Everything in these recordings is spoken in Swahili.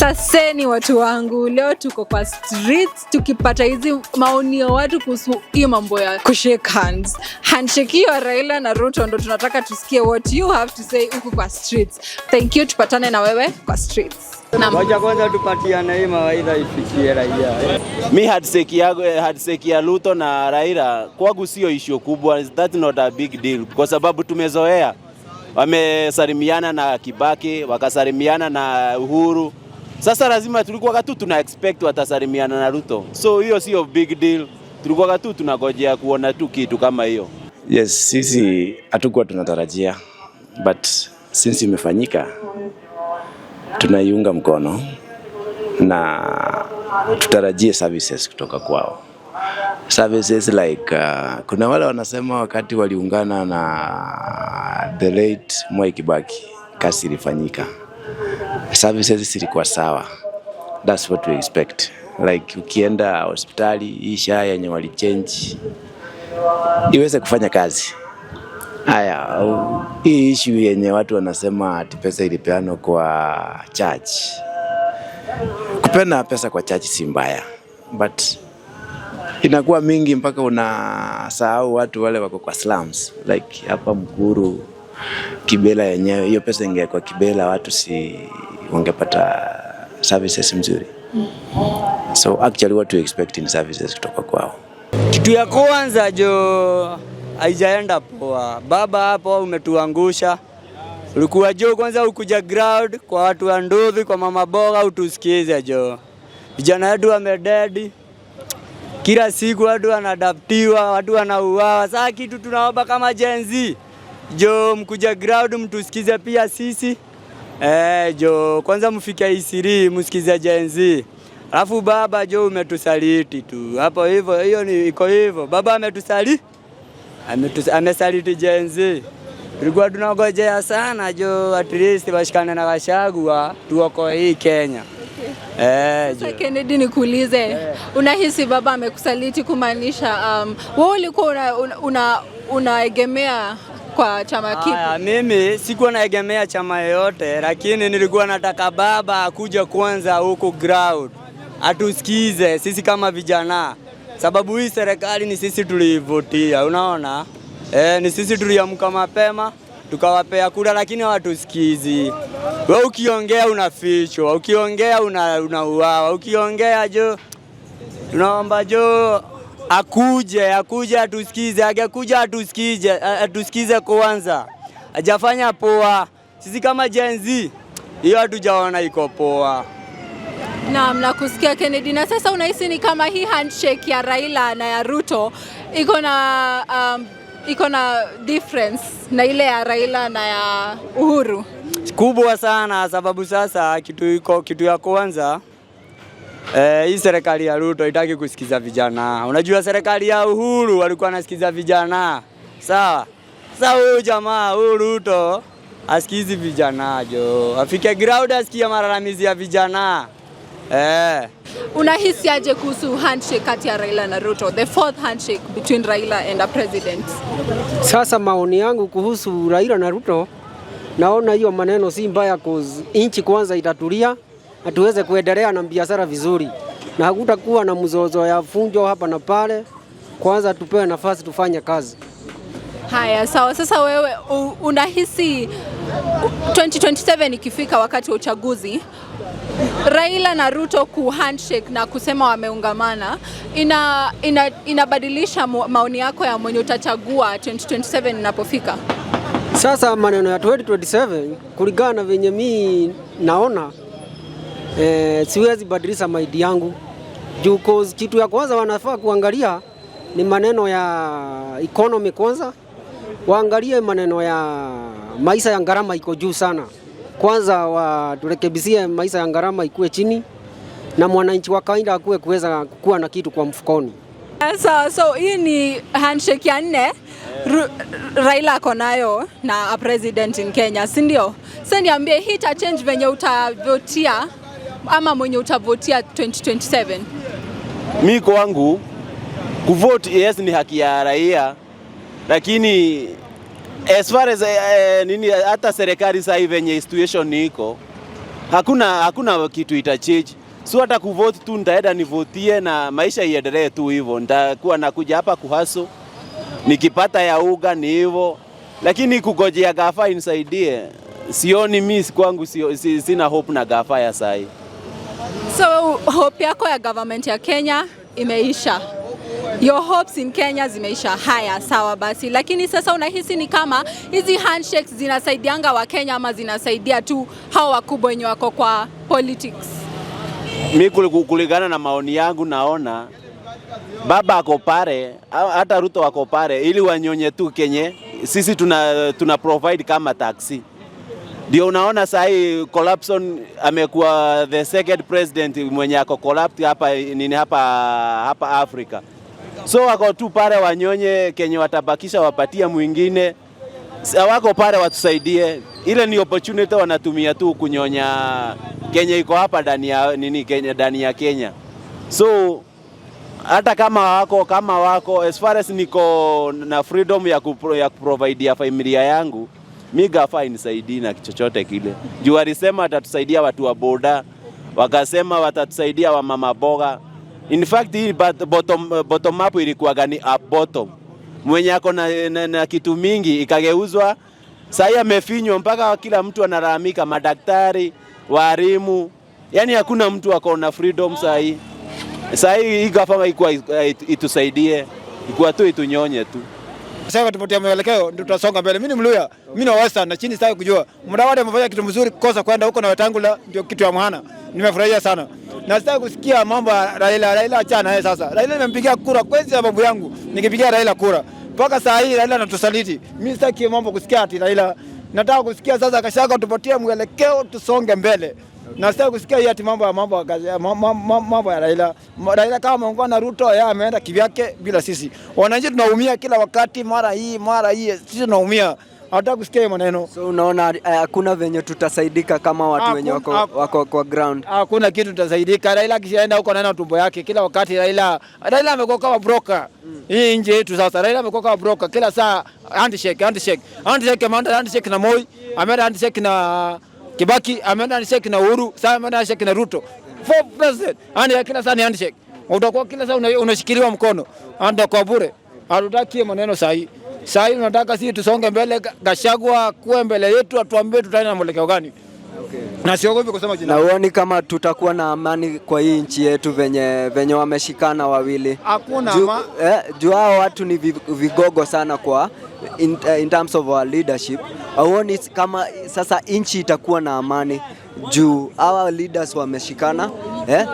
Saseni watu wangu, leo tuko kwa streets tukipata hizi maoni ya watu kuhusu hiyo mambo ya kushake hands. Handshake hiyo ya Raila na Ruto ndo tunataka tusikie what you have to say huku kwa streets. Thank you, tupatane na wewe kwa streets. Naam. Wacha kwanza tupatiane hii mawaidha ifikie raia. Mi handshake ya Ruto na Raila kwangu sio issue kubwa, that's not a big deal kwa sababu tumezoea. Wamesalimiana na Kibaki, wakasalimiana na Uhuru. Sasa lazima tulikuwa tu tuna expect watasalimiana na Ruto, so hiyo sio big deal. Tulikuwa tu tunagojea kuona tu kitu kama hiyo. Yes, sisi hatukuwa tunatarajia, but since imefanyika tunaiunga mkono na tutarajie services kutoka kwao. Services like kuna wale wanasema wakati waliungana na the late Mwai Kibaki kazi ilifanyika, services zilikuwa sawa. That's what we expect. Like ukienda hospitali hii SHA yenye walichange iweze kufanya kazi. Haya, hii issue yenye watu wanasema ati pesa ilipeanwa kwa church. Kupeana pesa kwa church si mbaya, but inakuwa mingi mpaka unasahau watu wale wako kwa slums like hapa Mukuru, Kibera yenyewe, hiyo pesa ingekuwa Kibera, watu si wangepata services mzuri. So actually what we expect in services kutoka kwao. Kitu ya kwanza jo haijaenda poa. Baba hapo umetuangusha. Ulikuwa jo kwanza ukuja ground kwa watu wa nduthi, kwa mama boga utusikize jo. Vijana wetu wamededi. Kila siku watu wanadaptiwa, watu wanauawa. Sasa kitu tunaomba kama Gen Z jo, mkuja ground mtusikize pia sisi. Eh, jo kwanza mfike Eastleigh msikize Gen Z. Alafu baba jo umetusaliti tu hapo hivyo, hiyo ni iko hivyo. Baba amesaliti Gen Z. Tulikuwa tunangojea sana jo, at least washikane na Gachagua tuokoe hii Kenya. Eh, Sasa jo. Kennedy, nikuulize, unahisi baba amekusaliti kumaanisha wewe ulikuwa unaegemea kwa chama kipi? Haya, mimi sikuwa naegemea chama yoyote, lakini nilikuwa nataka baba akuje kwanza huku ground atusikize sisi kama vijana, sababu hii serikali ni sisi tuliivotia, unaona ni sisi tuliamka mapema tukawapea kura, lakini hawatusikizi. We ukiongea unafichwa, ukiongea unauawa, ukiongea jo tunaomba jo akuje atusikize. Angekuja atusikize kwanza, hajafanya poa. Sisi kama Gen Z hiyo hatujaona iko poa. Naam, nakusikia Kennedy. Na sasa unahisi ni kama hii handshake ya Raila na ya Ruto iko na difference na ile ya Raila na ya Uhuru? Kubwa sana, sababu sasa kitu iko kitu ya kwanza hii serikali ya Ruto haitaki kusikiza vijana. Unajua serikali ya Uhuru walikuwa wanasikiza vijana, sawa? Sasa huyu jamaa huyu Ruto asikizi vijana jo, afike ground asikie malalamizi ya vijana eh. Unahisi aje kuhusu handshake kati ya Raila na Ruto, the fourth handshake between Raila and a president? Sasa maoni yangu kuhusu Raila na Ruto, naona hiyo maneno si mbaya, cause nchi kwanza itatulia na tuweze kuendelea na biashara vizuri, na hakutakuwa na mzozo ya fujo hapa na pale. Kwanza tupewe nafasi tufanye kazi. Haya, sawa. Sasa wewe unahisi 2027 ikifika wakati wa uchaguzi, Raila na Ruto ku handshake na kusema wameungamana inabadilisha maoni yako ya mwenye utachagua 2027 inapofika? Sasa maneno ya 2027 kulingana na venye mi naona siwezi badilisha mind yangu juu cause kitu ya kwanza wanafaa kuangalia ni maneno ya economy kwanza, waangalie maneno ya maisha ya gharama iko juu sana. Kwanza waturekebisie maisha ya gharama ikuwe chini na mwananchi wa kawaida akuwe kuweza kuwa na kitu kwa mfukoni. Sawa, so hii ni handshake ya nne Raila ako nayo na a president in Kenya, si ndio? Sasa niambie, hii ita change venye utavotia ama mwenye utavotia 2027? Mi kwangu kuvote, yes, ni haki ya raia, lakini as far as nini, hata serikali sasa hivi venye situation iko Hakuna kitu itachange. So hata kuvote tu nitaenda nivotie na maisha iendelee tu hivyo. Nitakuwa nakuja hapa kuhustle, nikipata ya uga ni hivyo, lakini kugojea gafa inisaidie, sioni mi kwangu sina hope na gafa ya sahi. So hope yako ya government ya Kenya imeisha. Your hopes in Kenya zimeisha. Haya, sawa basi. Lakini sasa unahisi ni kama hizi handshakes zinasaidianga wa Kenya ama zinasaidia tu hao wakubwa wenye wako kwa politics? Mi kulingana na maoni yangu naona baba ako pale, hata Ruto ako pale ili wanyonye tu kenye sisi tuna provide kama tax. Ndio unaona saa hii corruption amekuwa the second president mwenye ako corrupt hapa nini hapa Afrika. So wako tu pale wanyonye kenye watabakisha wapatia mwingine. Wako pale watusaidie. Ile ni opportunity wanatumia tu kunyonya Kenya iko hapa ndani ya nini Kenya, ndani ya Kenya. So hata kama wako as far as niko na freedom ya kuprovide ya familia yangu, mi gafa inisaidii na chochote kile. Juu alisema atatusaidia watu wa boda, wakasema watatusaidia wa mama boga. In fact hii bottom up ilikuwa gani up bottom. Mwenye ako na kitu mingi ikageuzwa, sahii amefinywa mpaka kila mtu analalamika, madaktari, walimu, yani hakuna mtu ako na freedom sahii. Sahii hii gava ikuwa itusaidie, ikuwa tu itunyonye tu. Sasa tupatie mwelekeo ndio tutasonga mbele. Mimi ni Mluya, mimi ni wa Western na chini sitaki kujua. Mudavadi amefanya kitu mzuri kukosa kwenda huko na Wetangula ndio kitu ya maana. Nimefurahia sana. Na sitaki kusikia mambo ya Raila, Raila achana naye sasa. Raila nimempigia kura kwezi sababu yangu. Nikipigia Raila kura. Mpaka saa hii Raila anatusaliti. Mimi sitaki mambo kusikia ati Raila. Nataka kusikia sasa Gachagua tupatie mwelekeo tusonge mbele. Na sitaki kusikia hii ati mambo ya Raila. Raila kama ameungana na Ruto, yeye ameenda kivyake bila sisi. Wananchi tunaumia kila wakati, mara hii mara hii, sisi tunaumia. Hatutaki kusikia hiyo maneno. So unaona hakuna venye tutasaidika kama watu wenye wako kwa ground. Hakuna kitu tutasaidika. Raila akishaenda huko anaenda tumbo yake kila wakati. Raila amekuwa kama broker hii nchi yetu sasa. Raila amekuwa kama broker kila saa, handshake, handshake, handshake, ameenda handshake na Moi, ameenda handshake na Kibaki, ameenda handshake na Uhuru, sasa ameenda handshake na Ruto. Four president, yani kila saa ni handshake. Utakuwa kila saa unashikiliwa mkono, anda kwa bure. Hatutaki hiyo maneno sahi. Sahi tunataka sisi tusonge mbele, Gachagua kuwe mbele yetu, atuambie tutaenda na mwelekeo gani. Na siogopi kusema jina. Na huoni kama tutakuwa na amani kwa hii nchi yetu venye wameshikana wawili? Hakuna Juu juu hao watu ni vigogo sana kwa in terms of our leadership. Hauoni kama sasa nchi itakuwa na amani juu hawa leaders wameshikana, eh?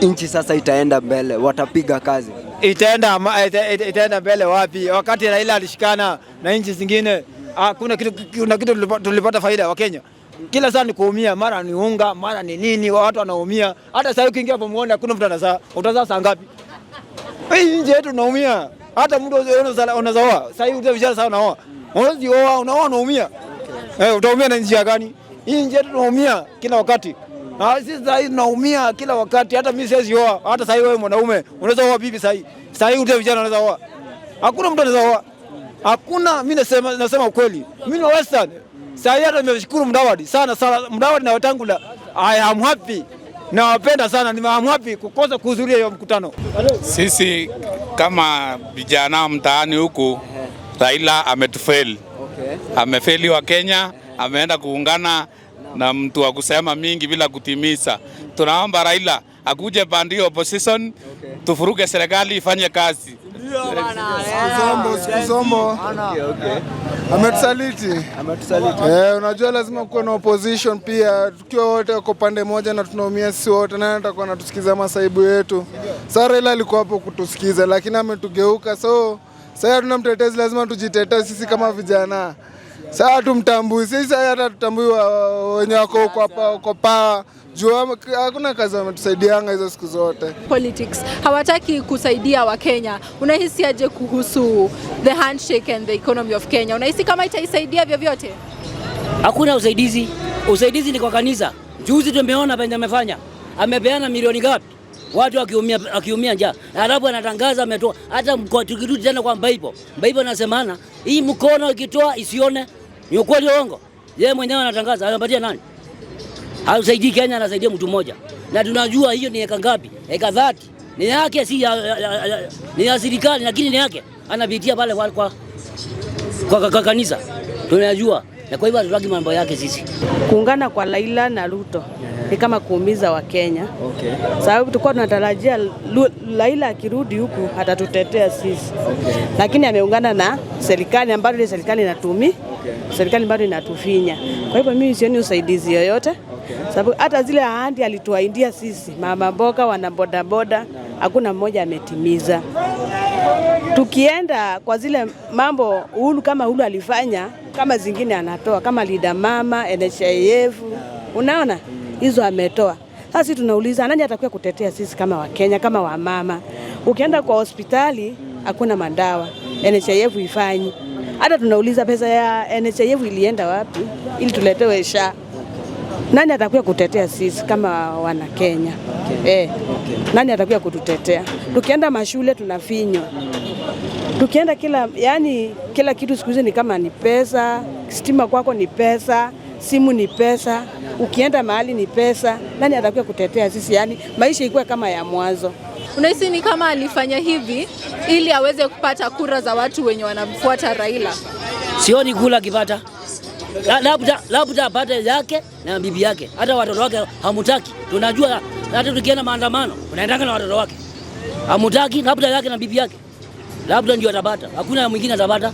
Nchi sasa itaenda mbele, watapiga kazi. Itaenda mbele wapi? Wakati Raila alishikana na nchi zingine, hakuna kitu, kuna kitu tulipata faida wa Kenya. Kila saa ni kuumia, mara ni unga, mara ni nini, watu wanaumia. Hata sasa ukiingia hapo muone hakuna mtu anazaa. Utazaa saa ngapi? Hii nchi yetu tunaumia. Hata mtu unazaoa. Sasa hivi vijana sana unaoa. Unaweza oa, unaoa unaumia. Eh, utaumia na njia gani? Hii nchi yetu tunaumia kila wakati. Na sisi sasa hivi tunaumia kila wakati. Hata mimi siwezi oa. Hata sasa wewe mwanaume unaweza oa bibi sasa hivi. Sasa hivi vijana wanaweza oa. Hakuna mtu anaweza oa. Hakuna, mimi nasema ukweli. Mimi ni Western. Sasa hivi hata nimeshukuru Mudavadi sana sana, Mudavadi na Wetangula. I am happy. Nawapenda sana, ni am happy kukosa kuhudhuria hiyo mkutano. Sisi kama vijana mtaani huku, Raila ametufeli. Amefeli wa Kenya, ameenda kuungana na mtu wa kusema mingi bila kutimiza. Tunaomba Raila akuje pande opposition, tufuruge serikali ifanye kazi. Siku zombo, siku zombo. Ametusaliti. Ametusaliti. Eh, unajua lazima kuwe na opposition pia. Tukiwa wote wako pande moja na tunaumia sisi wote, nani atakuwa anatusikiza masaibu yetu? Sasa Raila alikuwa hapo kutusikiza, lakini ametugeuka. So sasa hatuna mtetezi, lazima tujitetee sisi kama vijana. Sasa tumtambui sisi, hata tutambui wenye wako huko hapa kwa power juu hakuna kazi wametusaidianga hizo siku zote. Politics hawataki kusaidia Wakenya. Unahisi aje kuhusu the handshake and the economy of Kenya? Unahisi kama itaisaidia vyovyote? Hakuna usaidizi. Usaidizi ni kwa kanisa. Juzi tumeona penye amefanya, amepeana milioni ngapi? Watu wakiumia njaa, alafu anatangaza ametoa. Hata tukirudi tena kwa Bible, Bible anasemana hii mkono ikitoa isione. Ni ukweli uongo? Yeye mwenyewe anatangaza, anapatia nani? Hausaidii Kenya, anasaidia mtu mmoja, na tunajua hiyo ni eka ngapi? Eka 30 ni yake, si ya, ni ya serikali, lakini ni yake, anapitia pale kwa kanisa, tunajua, na kwa hivyo hatutaki mambo yake sisi. Kuungana kwa Raila na Ruto ni kama kuumiza Wakenya. Sababu tulikuwa tunatarajia Raila akirudi huku atatutetea sisi. Lakini ameungana na serikali ambayo ile serikali inatumi, serikali bado inatufinya. Kwa hivyo mimi sioni usaidizi yoyote. Sababu hata zile ahadi alituahidia sisi, mama mboga, wana bodaboda, hakuna mmoja ametimiza. Tukienda kwa zile mambo Uhuru, kama Uhuru alifanya, kama zingine anatoa kama Linda Mama, NHIF, unaona hizo ametoa. Sasa sisi tunauliza, nani atakuwa kutetea sisi kama Wakenya, kama wamama? Ukienda kwa hospitali hakuna madawa, NHIF ifanyi. Hata tunauliza, pesa ya NHIF ilienda wapi ili tuletewe SHA? Nani atakuwa kutetea sisi kama wana Kenya? Nani atakuwa kututetea? Tukienda mashule tunafinywa. Tukienda kila, yani kila kitu siku hizi ni kama ni pesa, stima kwako ni pesa, simu ni pesa, ukienda mahali ni pesa. Nani atakuwa kutetea sisi? Yani maisha ikuwa kama ya mwanzo. Unahisi ni kama alifanya hivi ili aweze kupata kura za watu wenye wanamfuata Raila? Sioni kula akipata, labda apate yake na bibi yake, hata watoto wake hamutaki. Tunajua hata tukienda maandamano unaendanga na watoto wake, hamutaki, labda yake na bibi yake, labda ndio atapata, hakuna mwingine atapata.